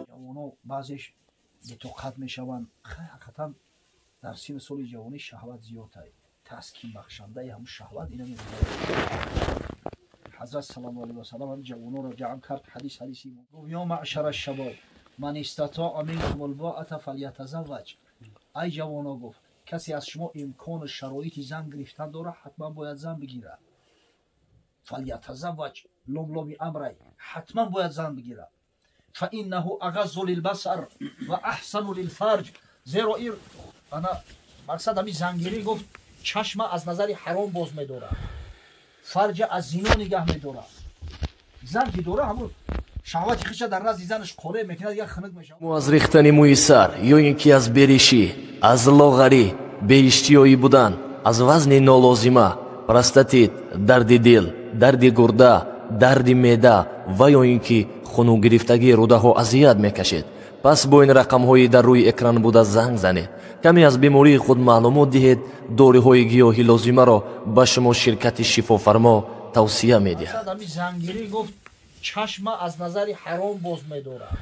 Ҷавоно баъзеш бетоқат мешаванд. Ҳақиқатан дар синну соли ҷавонӣ шаҳват зиёд ай. Таскинбахшандаи ҳамун шаҳват ина мегузарад. Ҳазрат саллаллоҳу алайҳи васаллам ҳамин ҷавононро ҷамъ кард, ҳадис ҳадиси гуфт: ё маъшара шабоб ман истатоа минкум албоата фалятазавваҷ. Ай ҷавоно, гуфт, касе аз шумо имкону шароити зан гирифтан дорад, ҳатман бояд зан бигирад. Фалятазавваҷ, лом ломи амрай, ҳатман бояд зан бигирад. Фаиннаҳу ағаззу лилбасар ва аҳсану лилфарҷ. Зеро ин ана мақсад ҳамин зангирӣ, гуфт, чашма аз назари ҳаром боз медорад, фарҷа аз зино нигаҳ медорад. Зан ки дора, ҳамун шаҳвати хиша дар назди занаш қоре мекунад, як хунук мешавад. Аз рехтани мӯи сар ё ин ки аз беришӣ, аз лоғарӣ, беиштиёӣ будан, аз вазни нолозима, простатит, дарди дил, дарди гурда, дарди меъда ва ё ин ки хунукгирифтагии рӯдаҳо азият мекашед, пас бо ин рақамҳои дар рӯи экран буда занг занед, каме аз бемории худ маълумот диҳед. Доруҳои гиёҳи лозимаро ба шумо ширкати Шифофармо тавсия медиҳад. Ҳамин зангирӣ, гуфт, чашма аз назари ҳаром боз медорад,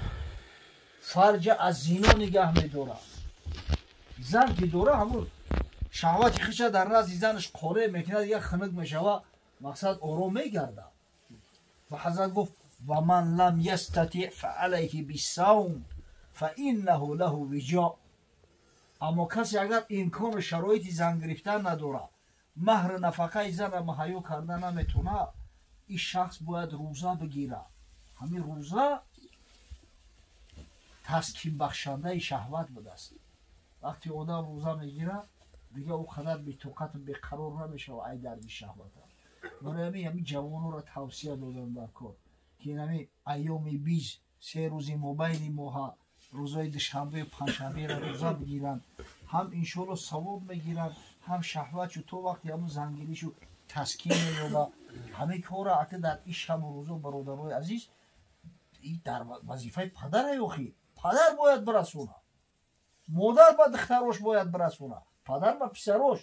фарҷа аз зино нигаҳ медорад. Зан ки дора, ҳамун шаҳвати хиша дар назди занаш қоре мекунад, як хунук мешава, мақсад ором мегардад. Ва ҳазрат гуфт: ва ман лам ястатиъ фаалайҳи биссавм фаиннаҳу лаҳу виҷо. Аммо касе агар имкону шароити зан гирифтан надорад, маҳру нафақаи зана муҳайё карда наметавонад, ин шахс бояд рӯза бигирад. Ҳамин рӯза таскинбахшандаи шаҳват будааст. Вақте одам рӯза мегирад, дига ӯ қадар бетоқату беқарор намешавад ай дарди шаҳвата. Барои ҳамин ҷавононро тавсия додам дар кор, ки ҳамин айёми биз, 3 рӯзи мобайни моҳа, рӯзҳои душанбею панҷшанберо рӯза бигиранд. Ҳам иншоалло савоб мегиранд, ҳам шаҳватшу то вақти ҳамун зангиришу таскин меёбад. Ҳамин корро ака дар ин шабу рӯзо, бародарои азиз, дар вазифаи падара. Ёхи падар бояд бирасонад, модар ба духтарош бояд бирасонад, падар ба писарош.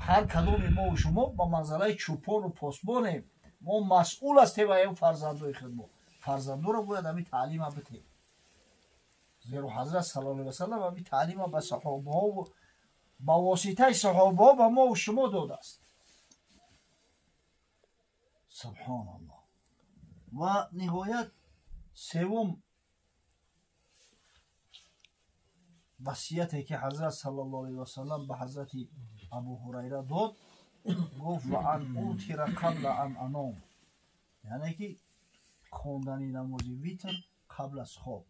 Ҳар кадоми мову шумо ба манзалаи чӯпону посбонем. Мо масъул ҳастем ва фарзандои худ. Мо фарзандоро бояд ҳамин таълима битем, зеро ҳазрат саллаллоҳу алайҳи васаллам ҳамин таълима ба саҳобаҳо, ба воситаи саҳобаҳо ба мову шумо додааст. Субҳоналлоҳ. Ва ниҳоят севум васияте, ки ҳазрат саллаллоҳу алайҳи васаллам ба ҳазрати Абу Ҳурайра дод, гуфт: ва ан утира қабла ан аном, яъне ки хондани намози витр қабл аз хоб.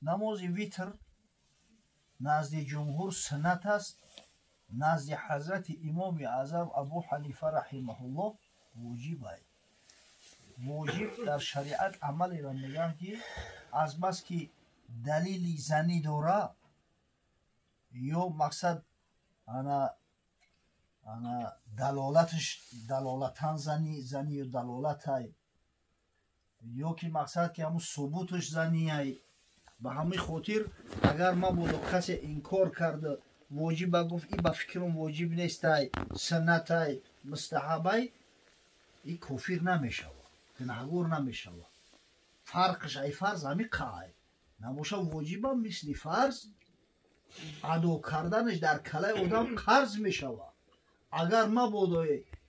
Намози витр назди ҷумҳур суннат аст, назди ҳазрати имоми аъзам Абу Ҳанифа раҳимаҳуллоҳ воҷиб ай. Воҷиб дар шариат амалеро мегӯянд, ки азбаски далели занӣ дора ё мақсад ана далолаташ далолатан зани занию далолатай, ё ки мақсад ки ҳамун субуташ занияй. Ба ҳамин хотир агар мабодо касе инкор карда, воҷиба гуфт, и ба фикрам воҷиб нестай, суннатай, мустаҳабай, и кофир намешавад, гунаҳгор намешавад. Фарқш ай фарз ҳами қай набоша, воҷиба мисли фарз адо карданаш дар калаи одам қарз мешавад. Агар мабодо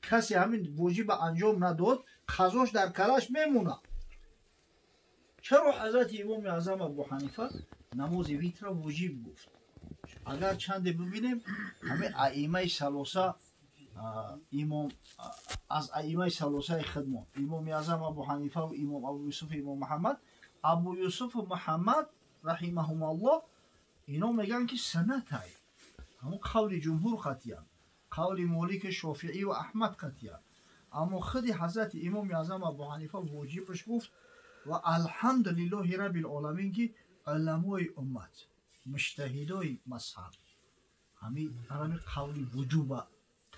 касе ҳамин воҷиба анҷом надод, қазош дар калаш мемонад. Чаро ҳазрати имоми аъзам Абу Ҳанифа намози витра воҷиб гуфт? Агар чанде бибинем, ҳамин аимаи салоса, имом аз аимаи салосаи хидмон, имоми аъзам Абу Ҳанифаву имом Абу Юсуф, имом Муҳаммад, Абу Юсуфу Муҳаммад раҳимаҳумаллоҳ, ино мегӯянд, ки суннатай. Ҳамун қавли ҷумҳур қатъиян, қавли Молики, Шофиӣ ва Аҳмад қатъиян. Аммо худи ҳазрати имоми аъзам Абу Ҳанифа воҷибаш гуфт. Ва алҳамдулиллоҳи раббил оламин, ки уламои уммат, муҷтаҳидои мазҳаб ҳами қавли вуҷуба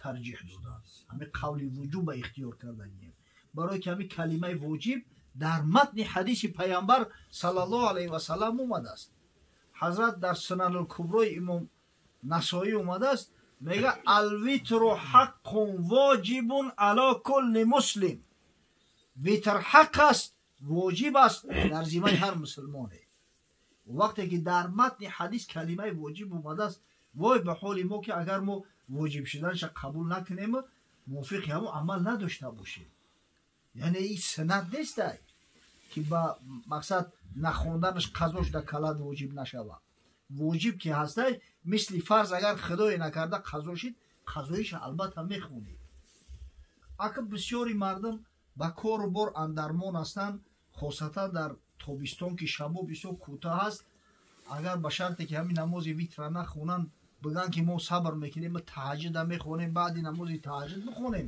тарҷиҳ доданд, ҳами қавли вуҷуба ихтиёр кардагием, барое ки ҳами калимаи воҷиб дар матни ҳадиси пайғамбар саллаллоҳу алайҳи васаллам омадааст. Ҳазрат дар Сунанулкуброи имом Насоӣ омадааст. Мега алвитру ҳаққун воҷибун ало кулли муслим. Витр ҳақ аст, воҷиб аст дар зиммаи ҳар мусулмоне. Вақте ки дар матни ҳадис калимаи воҷиб омадааст, вой ба ҳоли мо ки агар мо воҷиб шуданша қабул накунем, мувофиқи ҳамон амал надошта бошем. Яъне ин суннат нестай ки ба мақсад нахонданаш қазо шуда калад воҷиб нашавад. Воҷиб ки ҳастай, мисли фарз агар худое накарда қазо шид, қазоиша албатта мехонӣ. Ака бисёри мардум ба кору бор андармон ҳастанд, хосатан дар тобистон ки шабо бисёр кӯтоҳ аст. Агар ба шарте ки ҳамин намози витра нахонанд, бигӯянд ки мо сабр мекунем, таҳаҷҷуда мехонем, баъди намози таҳаҷҷуд бихонем,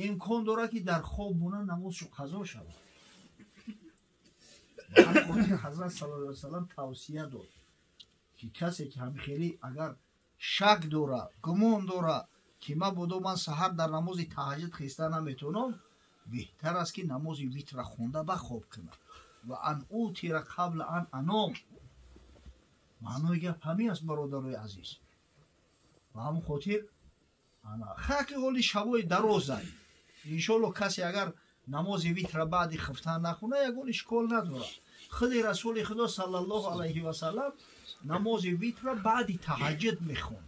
имкон дорад ки дар хоб монанд намозшу қазо шавад. Ҳазрат саллаллоҳу алайҳи васаллам тавсия дод ки касе ки ҳамихелӣ агар шак дора, гумон дора ки мабодо ман саҳар дар намози таҳаҷҷуд хеста наметавонам, беҳтар аст ки намози витра хонда ба хоб кунад. Ва ан утира қабла ан аном. Маънои гап ҳамин аст, бародарои азиз. Ба ҳамон хотир хаки ҳоли шабои дарозай, иншоалло касе агар намози витра баъди хифтан нахона, ягон ишкол надорад. Худи расули худо саллаллоҳу алайҳи васаллам намози витра баъди таҳаҷҷуд мехонд.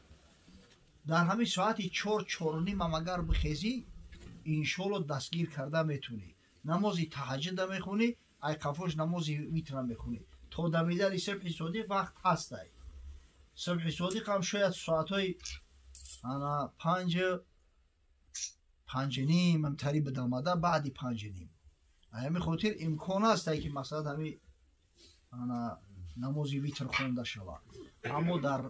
Дар ҳамин соати 4-4:30 ам агар бихезӣ, иншоалло дастгир карда метавонӣ. Намози таҳаҷҷуда мехонӣ, ай қафош намози витра мехонӣ. То дамидани субҳи содиқ вақт ҳастай. Субҳи содиқ ҳам шояд соатҳои 5-5:30 амтари бидомада, баъди 5:30. Ҳамин хотир имкон ҳастай ки масалан ҳамин намози витр хонда шавад. Аммо дар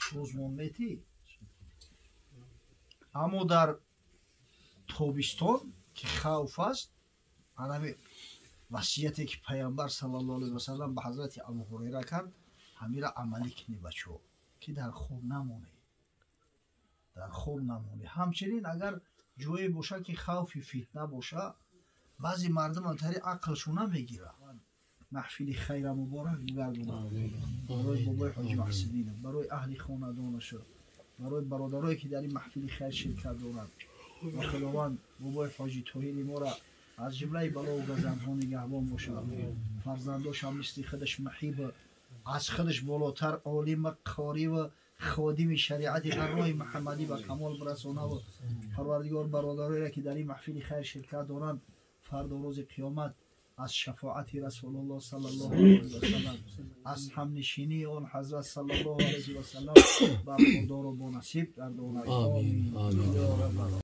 созмон метӣ, аммо дар тобистон ки хавф аст, ҳамин васияте ки пайғамбар саллаллоҳу алайҳи васаллам ба ҳазрати Абу Ҳурайра кард, ҳамира амалӣ кунӣ бачаҳо, ки дар хоб намонӣ, дар хоб намонӣ. Ҳамчунин агар ҷое бошад ки хавфи фитна бошад, баъзе мардум тари ақлшон намегирад. Маҳфили хайра муборак бигардонад барои бобои ҳоҷи Маҳсидинов, барои аҳли хонадонаша, барои бародарое ки дар ин маҳфили хайр ширкат доранд. Ва худованд бобои ҳоҷи Тоҳири моро аз ҷумлаи балову газандҳо нигаҳбон бошад. Фарзандошам мисли худаш маҳиб, аз худаш болотар олима, қориву ходими шариати ғаррои муҳаммадӣ ба камол бирасонаву парвардигор бародароеро ки дар ин маҳфили хайр ширкат доранд, фардо рӯзи қиёмат аз шафоати расулуллоҳ саллаллоҳу алайҳи васаллам, аз ҳамнишинии он ҳазрат саллаллоҳу алайҳи васаллам бархурдору бонасиб гардонад. Омин.